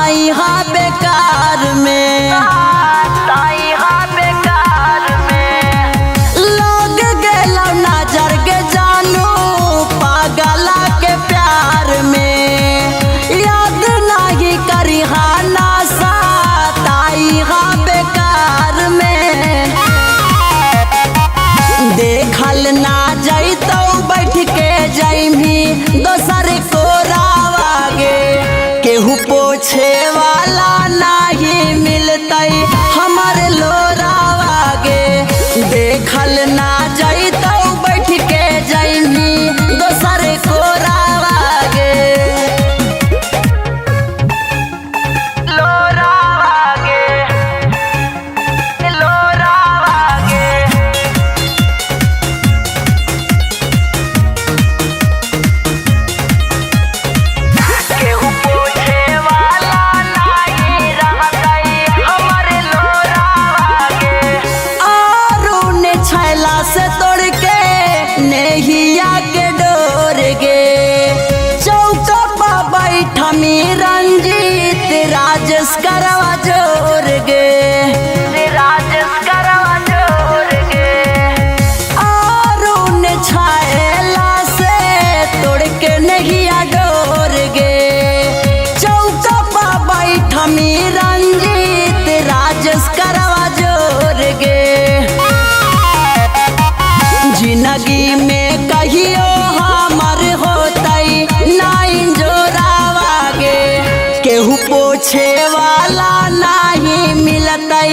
ताई हा बेकार में, ताई हा बेकार में। लग गेलौ नजर गे जानू पागला के प्यार में, याद नहीं करी हा नासा ताई हा बेकार में। देखल ना जैतौ बैठ के जैमी दोसर कोरावा गे, केहू पोछे वाला नहीं मिलतै हमर लोरावा गे। देखल ना जैतौ बैठ के जैमी दोसर कोरावा गे। लोरावा गे, लोरावा गे। केहू पूछे वाला नाही रहतै हमर लोरावा गे। अरुण छैला से तोड़ के नेहिया के डोर गे, चौका पा बैठमी रंजीत राजेश करवा जोर गे। राजेश करवा जोर गे। अरुण छैला से तोड़ के नेहिया डोर गे, चौका पा बैठमी रंजीत राजेश करवा जोर गे। जिंदगी में कहियो हमर होतै नाई जोरावा गे, केहू पोछे वाला नहीं मिलतै